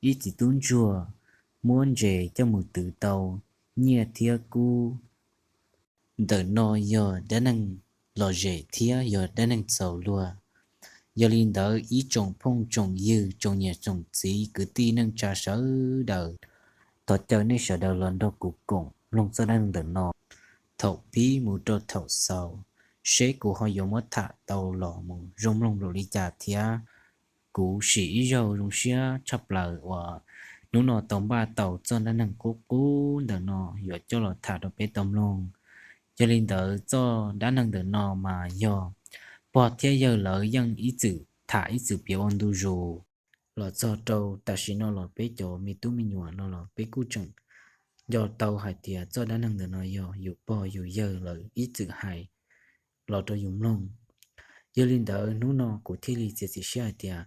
ib txiv tub ntsuag muab ntses coj mus twv tau nyiaj thiab kub. Ntawm no yog dab neeg lom zem thiab yog dab neeg txaus luag. Yog li ntawd ib tsoom phooj tsoom ywg, tsoom niam tsoom txiv, kwv tij neej tsa sawv daws, thov caw nej sawv daws los nrog kuv koom mloog txoj dab neeg ntawm no thaum pib mus rau thaum xaus, seb kuv ho yuav muab tham tau los mus zoo mloog npaum li cas thiab. Kuv sim ib zaug zoo siab tshaj plaws uas hnub no tau npaj tau txoj dab neeg qub qub ntawm no yuav coj los tham rau peb tau mloog. Yog li ntawd txoj dab neeg ntawm no mas yog pog thiab yawg lawv yeej ib txwm tham ib txwm piav ua ntu zus los txog rau tam sim no los peb cov me tub me nyuam no los peb kuj tseem nco tau hais tias txoj dab neeg ntawm no yog yus pog yus yawg lawv ib txwm hais los rau yus mloog. Yog li ntawd hnub no kuv thiaj li txiav txim siab hais tias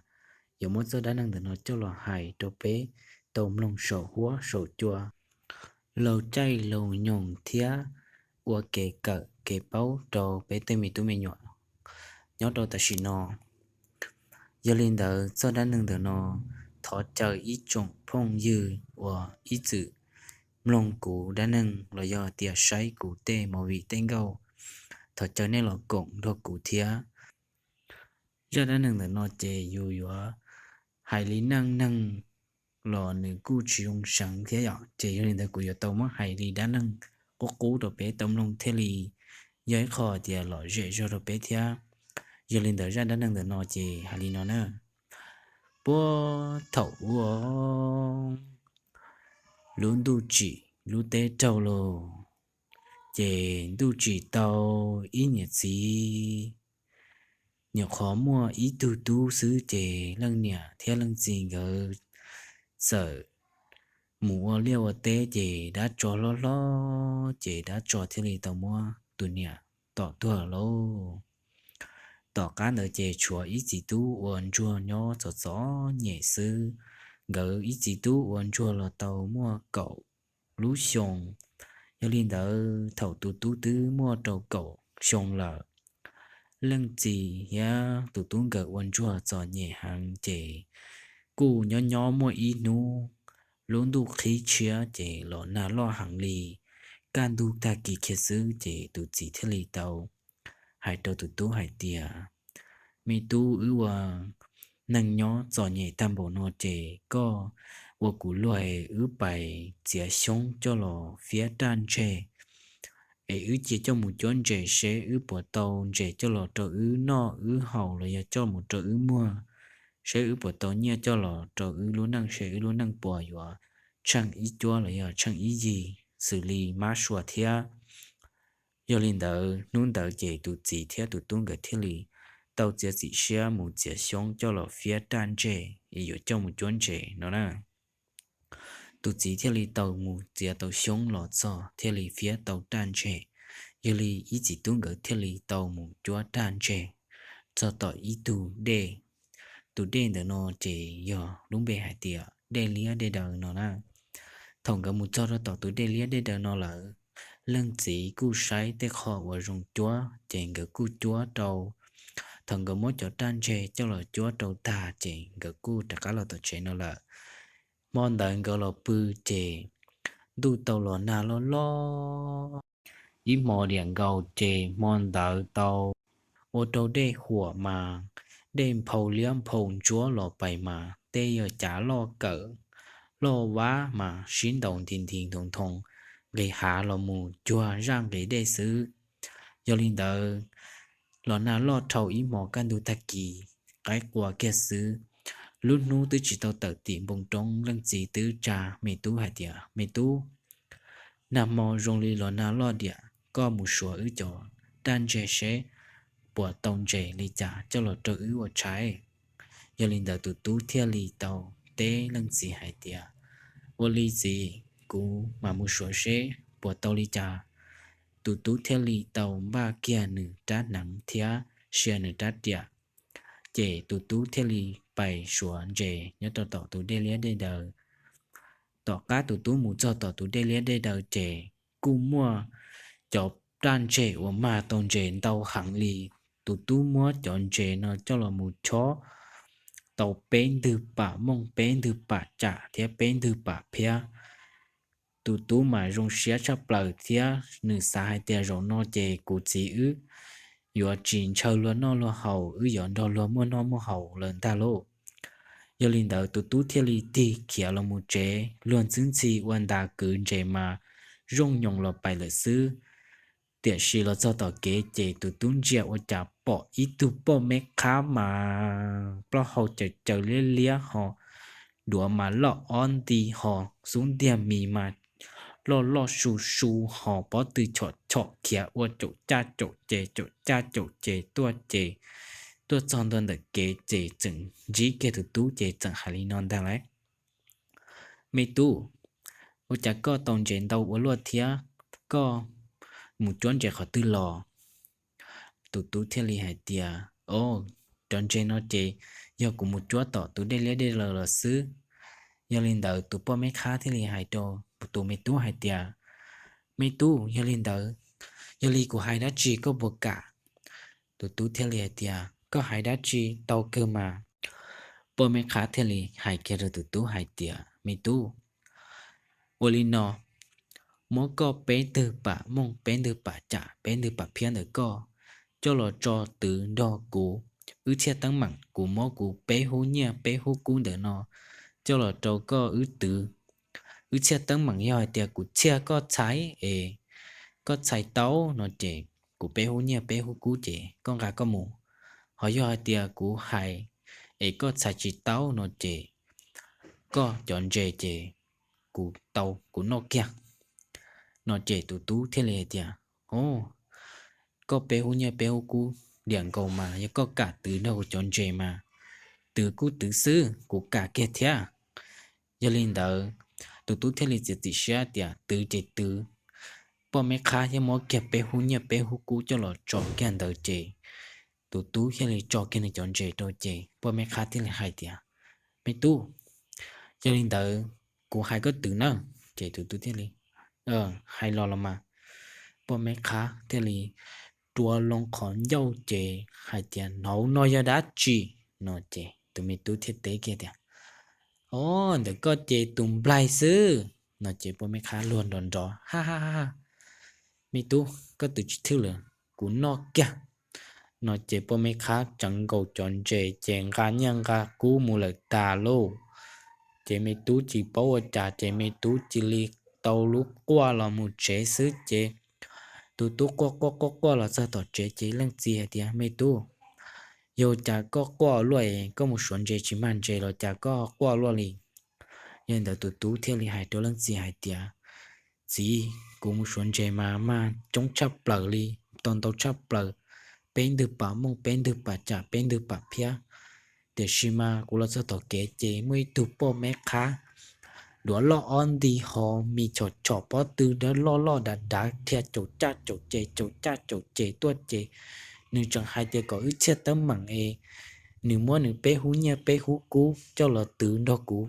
yuav muab txoj dab neeg ntawm no coj los hais rau peb tau mloog saum huab saum cua, laug caij laug nyoog thiab ua kev kawm kev paub rau peb tej me tub me nyuam nyob rau tam sim no. Yog li ntawd txoj dab neeg ntawm no thov caw ib tsoom phooj ywg uas ib txwm mloog kuv dab neeg los yog tias saib kuv tej movie tej nkauj, thov caw nej los koom nrog kuv thiab. Zaj dab neeg ntawm no ces yus yuav hais li neej neeg los nws kuj tsis zoo seev thiab yom, ces yog li ntawd kuv yuav tau muab hais li dab neeg qub qub rau peb tau mloog thiaj li yog ib qho tias lom zem zog rau peb thiab. Yog li ntawd zaj dab neeg ntawm no ces hais li no na. Puag thaum ub, lub ntuj tsim lub teb raug los, ces ntuj tsim tau ib niam txiv. Nyuam qhuav muaj ib tug tub xwb ces leej niam thiab leej txiv nkawd txawm mus ua liaj ua teb ces dab tsov hlob hlob ces dab tsov thiaj li tau muab tus niam tom tuag lauj. Tom qab ntawd ces tshuav ib txiv tub ua ntsuag nyob txom txom nyem xwb. Nkawd ib txiv tub ua ntsuag los tau muaj kaum lub xyoo. Yog li ntawd thaum tus tub twb muaj rau kaum xyoo lawm, leej txiv thiab tus tub nkawd ua ntsuag txom nyem heev ces kuj nyob nyob muaj ib hnub lub ntuj qhib tshiab ces los nag loj heev li. Kaj ntug tag kis kiag xwb ces tus txiv thiaj li tau hais rau tus tub hais tias, me tub, wb ua neeg nyob txom nyem tag npaum no ces koj ua kuv luag es wb pais txiav xyoob coj los fiab raj ntseg es wb cia coj mus cuab ntses seb wb puas tau ntses coj los rau wb noj wb haus los yog coj mus rau wb muag, seb wb puas tau nyiaj coj los rau wb lub neej seb wb lub neej puas yuav tsheej ib cuab los yog tsheej ib yig xws li mab sua thiab. Yog li ntawd hnub ntawd ces tus txiv thiab tus tub nkawd thiaj li tau txiav txim siab mus txiav xyoob coj los fiab raj ntseg es yuav coj mus cuab ntses no na. Tus txiv thiaj li tau mus txiav tau xyoob los txog thiaj li fiab tau raj ntseg. Yog li ib txiv tub nkawd thiaj li tau mus cuab raj ntseg txog tom ib tug dej. Tus dej ntawm no ces yog lub npe hais tias dej liab dej daw no na. Thaum nkawd mus txog rau tom tus dej liab dej daw no lawm, leej txiv kuj saib tej qho uas zoo cuab ces nkawd kuj cuab rau. Thaum nkawd muab cov raj ntseg coj los cuab rau tag ces nkawd kuj rov qab los tom tsev no lawm. Hmo ntawd nkawd los pw ces ntuj tau los nag loj loj ib hmo diam nkaus ces hmo ntawd tau ua rau dej huam mas dej nphau liab nphau ntsuab los pais mas tej yog cav loj kawm loj vab mas sib ntaus nti nti ntoo ntoo nqis hav los mus cuag zaj nqis dej xwb. Yog li ntawd los nag loj dhau ib hmo kaj ntug tag kis qaib qua kiag xwb. Lub hnub twb tsis tau tawm tim npoo roob, leej txiv twb tsa me tub hais tias, me tub, nag hmo zoo li los nag loj diam, koj mus suav wb cov raj ntseg seb puas tau ntses li cas coj los rau wb ua tshais. Yog li ntawd tus tub thiaj li tau teb leej txiv hais tias, ua li txiv, kuv mam mus suav seb puas tau li cas. Tus tub thiaj li tau npaj kiag nws rab hneev thiab sia nws rab riam, ces tus tub thiaj li pais suav ntses nyob rau tom tus dej liab dej daw. Tom qab tus tub mus txog tom tus dej liab dej daw ces kuj muaj cov raj ntseg uas mag tau ntses ntau heev li. Tus tub muab cov ntses no coj los mus chob tau peb ntwg pam mooj, peb ntwg pam tsam thiab peb ntwg pam phiab. Tus tub mas zoo siab tshaj plaws thiab nws xav hais tias zaum no ces kuv txiv wb yuav tsis ntshaw luag noj luag haus, wb yuav nrog luag muaj noj muaj haus lawm ntag lauj. Yog li ntawd tus tub thiaj li tig khiav los mus tsev, luag ntxwb ntxhi ua ntas kwv ntses mas zooj nyoos los pais lawm xwb. Tiam sis los txog tom kev ces tus tub ntsia ua cas pom ib tug poj me qhab mas plaub hau caws caws liab liab ho, duav mas loj ob nti ho, xub ntiag mis mas loj loj su su ho, pob tw chom chom khiav ua caum caj caum ces caum caj caum ces tuaj ces tuaj txog ntua ntawm kev ces txawm ntsib kiag tus tub ces txawm hais li no ntag lauj: Me tub, ua cas koj tau ntses ntau ua luaj thiab, koj mus cuab ntses qhov twg los? Tus tub thiaj li hais tias, O, cov ntses no ces yog kuv mus cuab tom tus dej liab dej laws los xwb. Yog li ntawd tus poj me qhab thiaj li hais rau tus me tub hais tias, Me tub, yog li ntawd, yog li kuv hais dab tsi koj puas kam? Tus tub thiaj li hais tias, Koj hais dab tsi tau kawg mas. Poj me qhab thiaj li hais kiag rau tus tub hais tias, Me tub, ua li no, muab koj peb ntwg pam mooj, peb ntwg pam tsam, peb ntwg pam phiab ntawm koj coj los tso twv nrog kuv wb txhiaj teeb meem. Kuv muab kuv peb hub nyiaj peb hub kub ntawm no coj los rau koj wb twv. Wb txhiaj teeb meem, yog hais tias kuv txhiaj koj txhais es koj txhais tau no ces kuv peb hub nyiaj peb hub kub ces koj nqa koj mus. Ho yog hais tias kuv hais es koj txhais tsis tau no ces koj cov ntses ces kuv tau kuv noj kiag. No ces tus tub thiaj li hais tias, O, koj peb hub nyiaj peb hub kub liam nkaus mas, yog koj kam twv nrog kuv cov ntses mas twv kuj twv xwb, kuv kam kiag thiab. Yog li ntawd, tus tub thiaj li txiav txim siab tias twv ces twv. Poj me qhab thiaj muab kiag peb hub nyiaj peb hub kub coj los tso kiag ntawd ces tus tub thiaj li tso kiag nws cov ntses rau ces poj me qhab thiaj li hais tias, Me tub, yog li ntawd kuv hais koj twv nawb. Ces tus tub thiaj li, Hais los los mas. Poj me qhab thiaj li rua loo qhov ncauj ces hais tias, Hauv no yog dab tsi? No ces tus me tub thiaj teb kiag tias, O, ntawm koj ces tus nplaig xwb. No ces poj me qhab luag nrov nrov, Ha ha ha, me tub, koj twv tsis thwj lawm, kuv noj kiag. No ces poj me qhab tsawv nkaus cov ntses ces nqa nyiaj nqa kub mus lawm tas lauj. Ces me tub tsis paub ua cas ces me tub cia li tau lub quaj los mus tsev xwb ces tus tub quaj quaj quaj quaj los txog tom tsev ces leej txiv hais tias, Me tub, yog cas koj quaj luaj es koj mus suav ntses tsis mag ntses los cas koj quaj luaj li? Yog li ntawd tus tub thiaj li hais rau leej txiv hais tias, Txiv, kuv mus suav ntses mas mag coob tshaj plaws li, tau ntau tshaj plaws, peb ntwg pam mooj, peb ntwg pam tsam, peb ntwg pam phiab. Tiam sis mas kuv los txog tom kev ces muaj ib tug poj me qhab duav loj ob nti ho, mis chom chom pob tw dawb loj loj dav dav dhia caum caj caum ces caum caj caum ces tuaj ces nws tseem hais tias kom wb txhiaj teeb meem es nws muab nws peb hub nyiaj peb hub kub coj los twv nrog kuv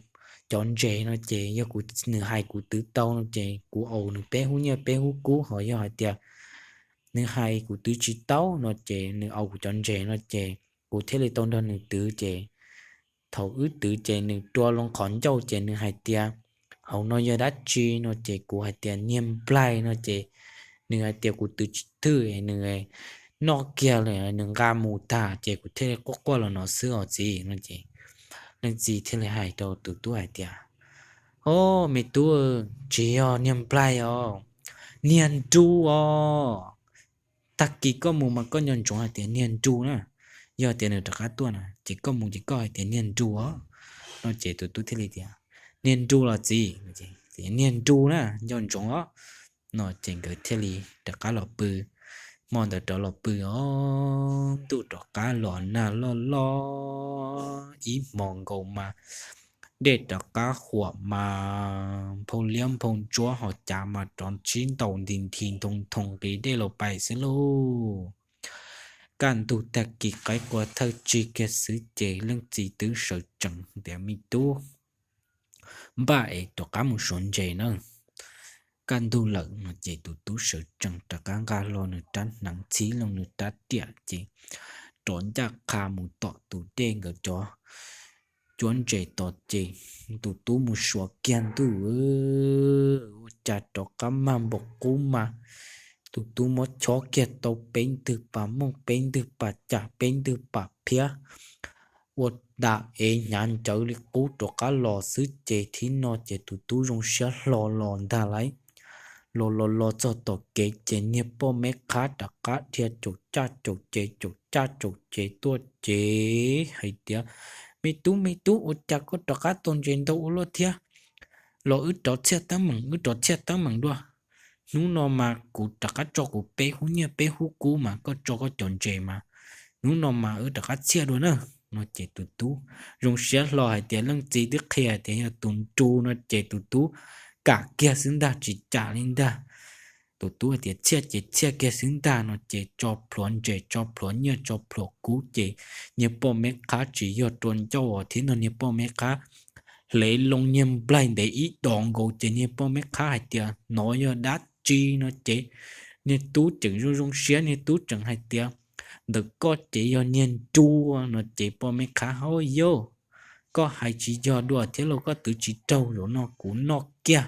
cov ntses no ces yog kuv, nws hais kuv twv tau no ces kuv aus nws peb hub nyiaj peb hub kub, ho yog hais tias nws hais kuv twv tsis tau no ces nws aus kuv cov ntses no ces kuv thiaj li tau nrog nws twv ces thaum wb twv ces nws rua loo qhov ncauj ces nws hais tias, Hauv no yog dab tsi? No ces kuv hais tias, Niag nplaig. No ces nws hais tias kuv twv tsis thwj, nws noj kiag li, nws nqa mus tag ces kuv thiaj li quaj quaj los no xwb os txiv. No ces leej txiv thiaj li hais rau tus tub hais tias, O, me tub, tsis yog niag nplaig os, niag nru os. Tag kis koj mus mas koj nco ntsoov hais tias niag nru na, yog tias nws rov qab tuaj na ces koj mus ces koj hais tias niag nru os. No ces tus tub thiaj li tias, Niag nru los txiv? Niag nru na, nco ntsoov os. No ces nkawd thiaj li rov qab los pw. Hmo ntawd rov los pw os, ntuj rov qab los nag loj loj ib hmo nkaus mas dej rov qab huam mas nphau liab nphau ntsuab ho cav mas rov sib ntaus nti nthi nthoo nthoo nqis dej los pais xwb lauj. Kaj ntug tag kis qaib qua thawj tsig kiag xwb ces leej txiv twb sawv tsees tias, Me tub, npaj es rov qab mus suav ntses na. Kaj ntug lawm no ces tus tub sawv tsees rov qab nqa hlo nws rab hneev, txhib loo nws rab riam ces rov ncaj qha mus tom tus dej nkawd cov cuab ntses tos ces tus tub mus suav kiag ntuj, ua cas rov qab mag npaum qub mas tus tub muab chob kiag tau peb ntwg pas mooj, peb ntwg pas cam, peb ntwg pas phiab, ua nta ev hnyav ncawv li qub rov qab los xwb ces thib no ces tus tub zoo siab hlo los ntag lauj. Los los los txog tom kev ces niag poj me qhab rov qab dhia caum caj caum ces caum caj caum ces tuaj ces hais tias, Me tub, me tub, ua cas koj rov qab tau ntses ntau ua luaj thiab? Los wb rov txhiaj teeb meem, wb rov txhiaj teeb meem dua. Hnub no mas kuv rov qab tso kuv peb hub nyiaj peb hub kub mas koj tso koj cov ntses mas hnub no mas wb rov qab txhiaj dua na. No ces tus tub zoo siab hlo hais tias leej txiv twb qhia hais tias yog tus nru no ces tus tub kam kiag xwb ntag, tsis cam li ntag. Tus tub hais tias txhiaj ces txhiaj kiag xwb ntag no ces tso plhuav ntses, tso plhuav nyiaj, tso plhuav kub ces niag poj me qhab tsis yog rua ncauj thiab no, niag poj me qhab hle loo niag nplaig ntev ib dos nkaus ces niag poj me qhab hais tias, Nov yog dab tsi? No ces niag tub tseem zoo zoo siab, niag tub tseem hais tias, Ntawm koj ces yog niag nru. No ces poj me qhab, Hauj yauj, koj hais tsis yog dua thiab los koj twv tsis raug, zaum no kuv noj kiag.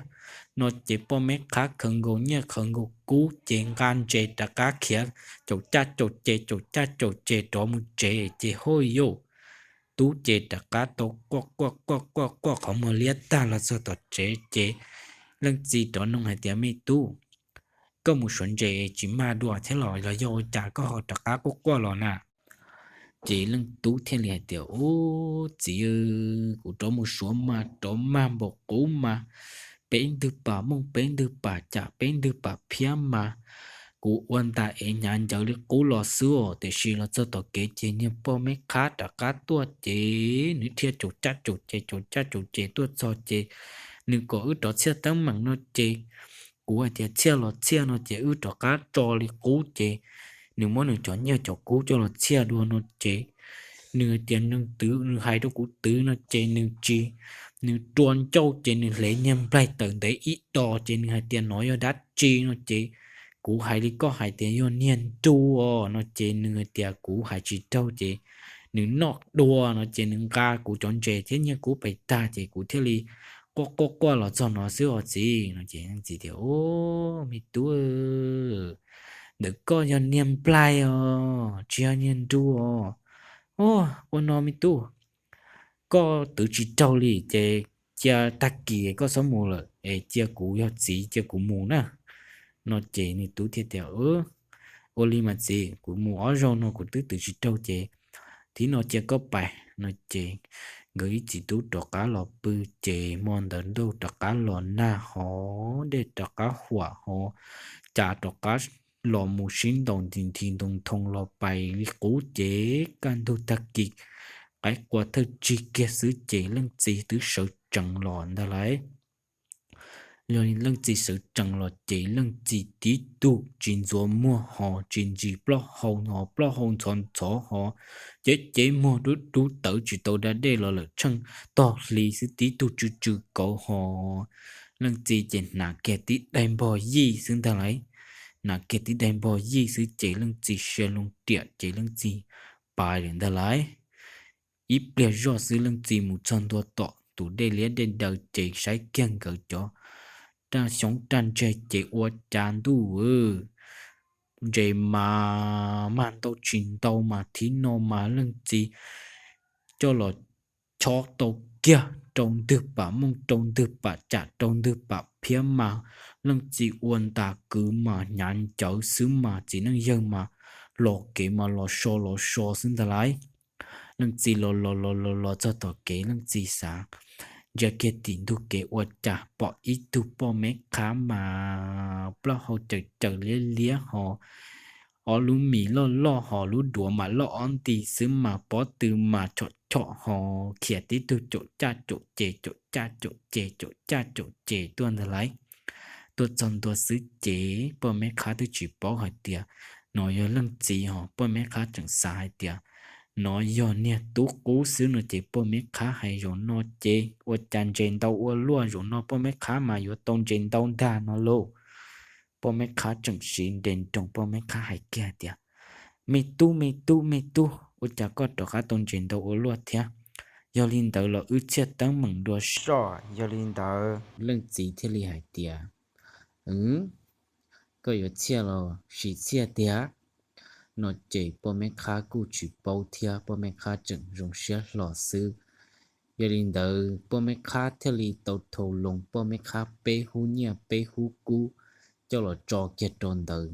No ces poj me qhab khaws nkaus nyiaj khaws nkaus kub ces nqa ntses rov qab khiav caum caj caum ces caum caj caum ces rov mus tsev ces hauj yauj, tub ces rov qab tau quaj quaj quaj quaj quaj qhov muag liab tag los txog tom tsev ces leej txiv rov nug hais tias, Me tub, koj mus suav ntses tsis mag dua thiab los los yog ua cas koj ho rov qab quaj quaj los na? Ces leej tub thiaj li hais tias, Ub txiv, kuv rov mus suav mas rov mag npaum qub mas peb ntwg pas mooj, peb ntwg pas cam, peb ntwg pas phiab mas kuv ua ntas ev hnyav ncawv li qub los xwb os, tiam sis los txog tom kev ces niag poj me qhab rov qab tuaj ces nws dhia caum caj caum ces caum caj caum ces tuaj txog ces nws kom wb rov txhiaj teeb meem no ces kuv hais tias txhiaj los txhiaj no ces wb rov qab tso li qub ces nws muab nws cov nyiaj cov kub coj los txhiaj dua no ces nws hais tias nws twv, nws hais rau kuv twv no ces nws tsis, nws rua ncauj ces nws hle niag nplaig tawm ntev ib dos ces nws hais tias, Nov yog dab tsi? No ces kuv hais li koj hais tias yog niag nru os no ces nws hais tias kuv hais tsis raug ces nws noj dua no ces nws nqa kuv cov ntses thiab nyiaj kub pais tag ces kuv thiaj li quaj quaj quaj los txog no xwb os txiv. No ces txiv tias, Ub me tub, ntawm koj yog niag nplaig os tsis yog niag nru os. Ua no me tub, koj twv tsis raug li ces cia tag kis koj txhob mus lawm es cia kuv yog txiv cia kuv mus na. No ces nws tub thiaj tias, Ua li mas txiv, kuv mus ob zaug no kuv twb twv tsis raug ces thib no cia koj pais. No ces nkawd ib txiv tub rov qab los pw ces hmo ntawd ntuj rov qab los nag hov, dej rov qab huam hov, cas rov qab los mus sib ntaus nti nthi ntoo ntoo los pais li qub ces kaj ntug tag kis qaib qua thawj tsig kiag xwb ces leej txiv twb sawv tsees los ntag lauj. Yog leej txiv sawv tsees los ces leej txiv tib tug tsis ntxuav muag hos tsis ntsis plaub hau hos plaub hau ntxhov ntxhov hos, cev cev muag dub dub tawv tsis tau da dej los lawm tsheej tog hli xwb tib tug tsw tsw kauv hos. Leej txiv ces hnav kiag tib daim npog yij xwb ntag lauj. Hnav kiag tib daim npog yij xwb ces leej txiv sia loo riam ces leej txiv pais lawm ntag lauj. Ib pliag zoj xwb leej txiv mus txog ntua tom tus dej liab dej daw ces saib kiag nkawd cov raj xyoob raj ntseg ces ua cas ntuj, ntses mas mag ntau tsis ntau mas thib no mas leej txiv coj los chob tau kiag rau ntwg pam mooj rau ntwg pam cam rau ntwg pam phiab mas leej txiv ua ntas kwv mas hnyav ncawv xwb mas txiv neej yawg mas los kev mas los so los so xwb ntag lauj. Leej txiv los los los los los txog tom kev leej txiv xav ntsia kiag tim ntug kev ua cas pom ib tug poj me qhab mas plaub hau caws caws liab liab hos, ob lub mis loj loj hos lub duav mas loj ob nti xwb mas pob tw mas chom chom hos khiav tib tug caum caj caum ces caum caj caum ces caum caj caum ces tuaj ntag lauj. Tuaj txog ntua xwb ces poj me qhab twb tsis paub hais tias no yog leej txiv hos poj me qhab tseem xav hais tias no yog niag tub qub xwb no ces poj me qhab hais zaum no ces ua cas ntses ntau ua luaj, zaum no poj me qhab mas yuav tau ntses ntau ntag no lauj. Poj me qhab tseem siv nres nroos poj me qhab hais kiag tias, Me tub, me tub, me tub, ua cas koj rov qab tau ntses ntau ua luaj thiab? Yog li ntawd los wb txhiaj teeb meem dua soj. Yog li ntawd leej txiv thiaj li hais tias, Koj yuav txhiaj los sim txhiaj tiag. No ces poj meb qhab kuj tsis paub thiab, poj meb qhab tseem zoo siab hlo xwb. Yog li ntawd poj meb qhab thiaj li tau thau loo poj meb qhab peb hub nyiaj peb hub kub coj los tso kiag rau ntawd.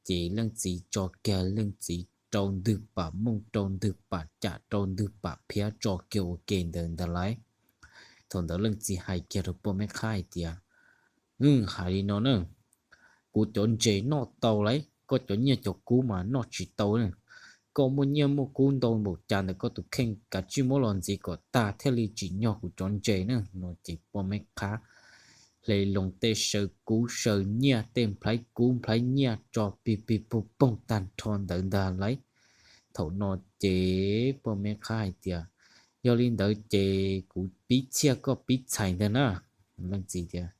Ces leej txiv tso kiag leej txiv rau ntwg pam mooj, rau ntwg pam cam, rau ntwg pam phiab, tso kiag ua ke ntawd ntag lauj. Thaum ntawd leej txiv hais kiag rau poj meb qhab hais tias, Hais li no na, kuv cov ntses noj tau lauj, koj cov nyiaj cov kub mas noj tsis tau na. Koj muaj nyiaj muaj kub ntau npaum cas ntawm koj tus kheej, kav tsij muab los ntxiv kom tag thiaj li tsim nyog kuv cov ntses na. No ces poj meb qhab hle loo tej saw kub saw nyiaj, tej nplhaib kub nplhaib nyiaj tso pig pig pug poog tag nrho ntawd ntag lauj. Thaum no ces poj meb qhab hais tias, Yog li ntawd ces kuv pib txhiaj koj pib txhais ntag na. Leej txiv tias,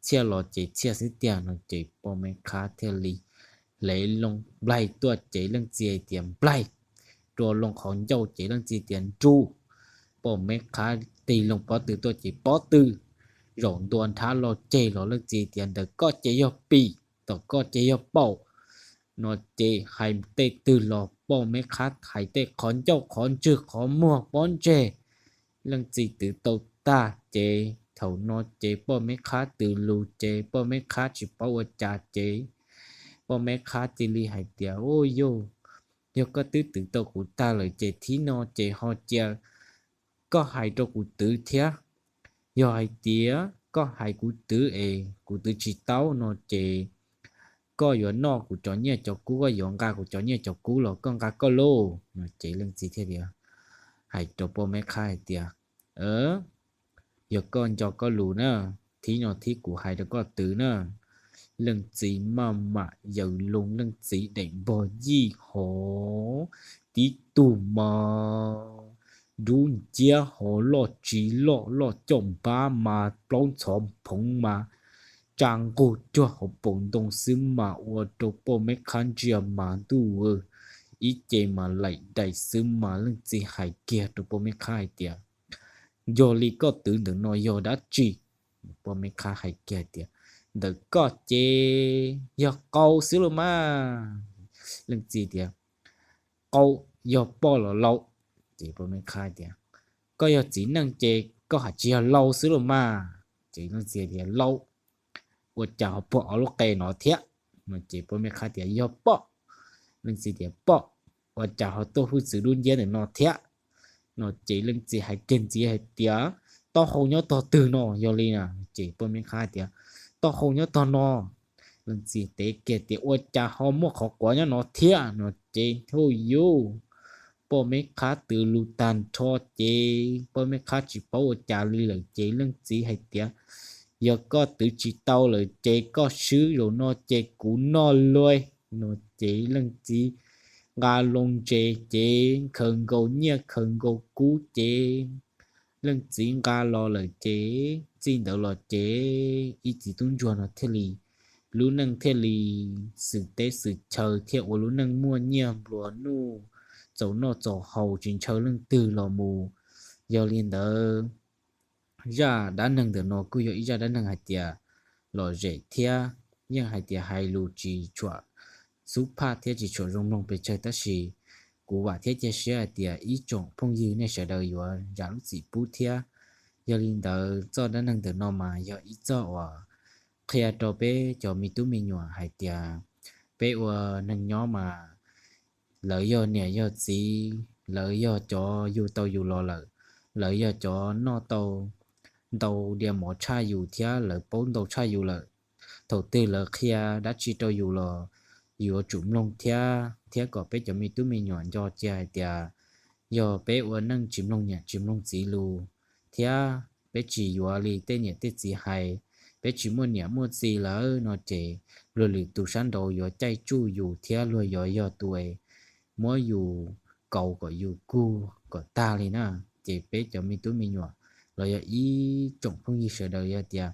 Txhiaj los ces txhiaj xwb tiag. No ces poj meb qhab thiaj li hle loo nplaig tuaj ces leej txiv hais tias, Nplaig! Rua loo qhov ncauj ces leej txiv tias, Nrug! Poj meb qhab tig loo pob tw tuaj ces, Pob tw! Zaum ntua nrhab loj ceg los leej txiv tias, Ntawm koj ces yog pim, tom koj ces yog paum. No ces hais tej twg los poj meb qhab hais tej qhov ncauj qhov ntswg qhov muag pob ntseg leej txiv twv tau tag ces thaum no ces poj meb qhab twv lus ces poj meb qhab tsis paub ua cas ces poj meb qhab cia li hais tias, Ua yog, yog koj twb twv tau kuv tag lawm ces thib no ces ho cia koj hais rau kuv twv thiab. Yog hais tias koj hais kuv twv es kuv twv tsis tau no ces koj yuav noj kuv cov nyiaj cov kub, koj yuav nqa kuv cov nyiaj cov kub los koj nqa koj lauj. No ces leej txiv thiaj tias, hais rau poj meb qhab hais tias, Yog koj nco koj lus na, thib no thib kuv hais rau koj twv na. Leej txiv maj mam yaws loo leej txiv daim npog yij hov, tib tug mas dub nciab hov, loj tsis loj, loj coj npab mas plaub ntxhov phoov mas tsa nqug cuag hauv paus ntoo xwb mas ua rau poj meb qhab ntsia mas ntuj, ib ce mas laim daim xwb mas leej txiv hais kiag rau poj meb qhab hais tias, Yog li koj twv ntawm no yog dab tsi? Poj meb qhab hais kiag tias, Ntawm koj ces yog qau xwb los mas. Leej txiv tias, Qau yog poj los lau? Ces poj meb qhab tias, Koj yog txiv neej ces koj hais tsis yog lau xwb los mas. Ces leej txiv tias, Lau, ua cas ho puag ob lub qe no thiab? No ces poj meb qhab tias, Yog poj. Leej txiv tias, Poj, ua cas ho tuaj hwj txwv dub nciab ntawm no thiab? No ces leej txiv hais kiag ntxiv hais tias, Taub hau nyob tog twg no? Yog li na ces poj meb qhab tias, Taub hau nyob tog no. Leej txiv teb kiag tias, Ua cas ho muaj qhov quav nyob no thiab? No ces hauj yus, poj meb qhab twv lus tag nrho ces poj meb qhab tsis paub ua cas li lawm ces leej txiv hais tias, Yog koj twv tsis tau lawm ces koj swb zaum no ces kuv noj lauj. No ces leej txiv nqa loo ntses ces khaws nkaus nyiaj khaws nkaus kub ces leej txiv nqa los lawm ces txij ntawd los ces ib txiv tub ntsuag no thiaj li, lub neej thiaj li xwm teb xwm chaw thiab ua lub neej muaj nyiaj nplua nuj, txaus noj txaus haus tsis ntshaw leej twg los mus. Yog li ntawd zaj dab neeg ntawm no kuj yog ib zaj dab neeg hais tias lom zem thiab yeej hais tias hais lus tsis tshua xub phaj thiab tsis tshua zoo mloog pes tsawg tab sis kuv vam thiab cia siab hais tias ib tsoom phooj ywg nej sawv daws yuav zam lub txim pub thiab. Yog li ntawd txoj dab neeg ntawm no mas yog ib txoj uas qhia rau peb cov me tub me nyuam hais tias peb ua neeg nyob mas lawv yog niam yog txiv, lawv yog cov yug tau yus los lawm, lawv yog cov noj tau ntau diav mov tshaj yus thiab lawv paub ntau tshaj yus lawm. Thaum twg lawv qhia dab tsi rau yus los yus yuav tsum mloog thiab, thiab kom peb cov me tub me nyuam nco cia hais tias yog peb ua neej tsis mloog niam tsis mloog txiv lus thiab peb tsis yuav li tej niam tej txiv hais, peb tsis muaj niam muaj txiv lawm no ces luag lwm tus sab nraud yuav caij tsuj yus thiab luag yuav yog tus muab yus kaus kom yus kug kom tag li na. Ces peb cov me tub me nyuam los yog ib tsoom phooj ywg sawv daws yog tias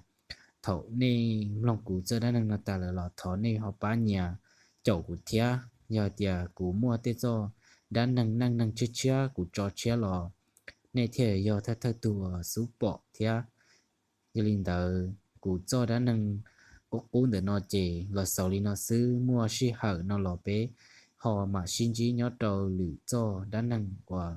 thaum nej mloog kuv txoj dab neeg no tas lawm los thov nej ho pab nias caum kuv thiab. Yog tias kuv muaj tej txoj dab neeg neej neeg tshiab tshiab kuv tso tshiab los nej thiaj yog thawj thawj tug uas xub pom thiab. Yog li ntawd kuv txoj dab neeg qub qub ntawm no ces los xaus li no xwb, muaj sij hawm no los peb ho mam sib ntsib nyob rau lwm txoj dab neeg uas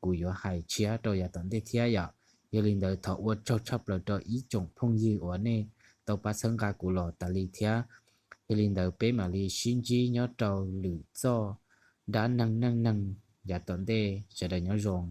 kuv yuav hais tshiab rau yav tom ntej thiab yom. Yog li ntawd thov ua tsaug tshaj plaws rau ib tsoom phooj ywg uas nej tau pab txhawb nqa kuv los tas li thiab. Yog li ntawd peb mam li sib ntsib nyob rau lwm txoj dab neeg neej neeg yav tom ntej, sawv daws nyob zoo.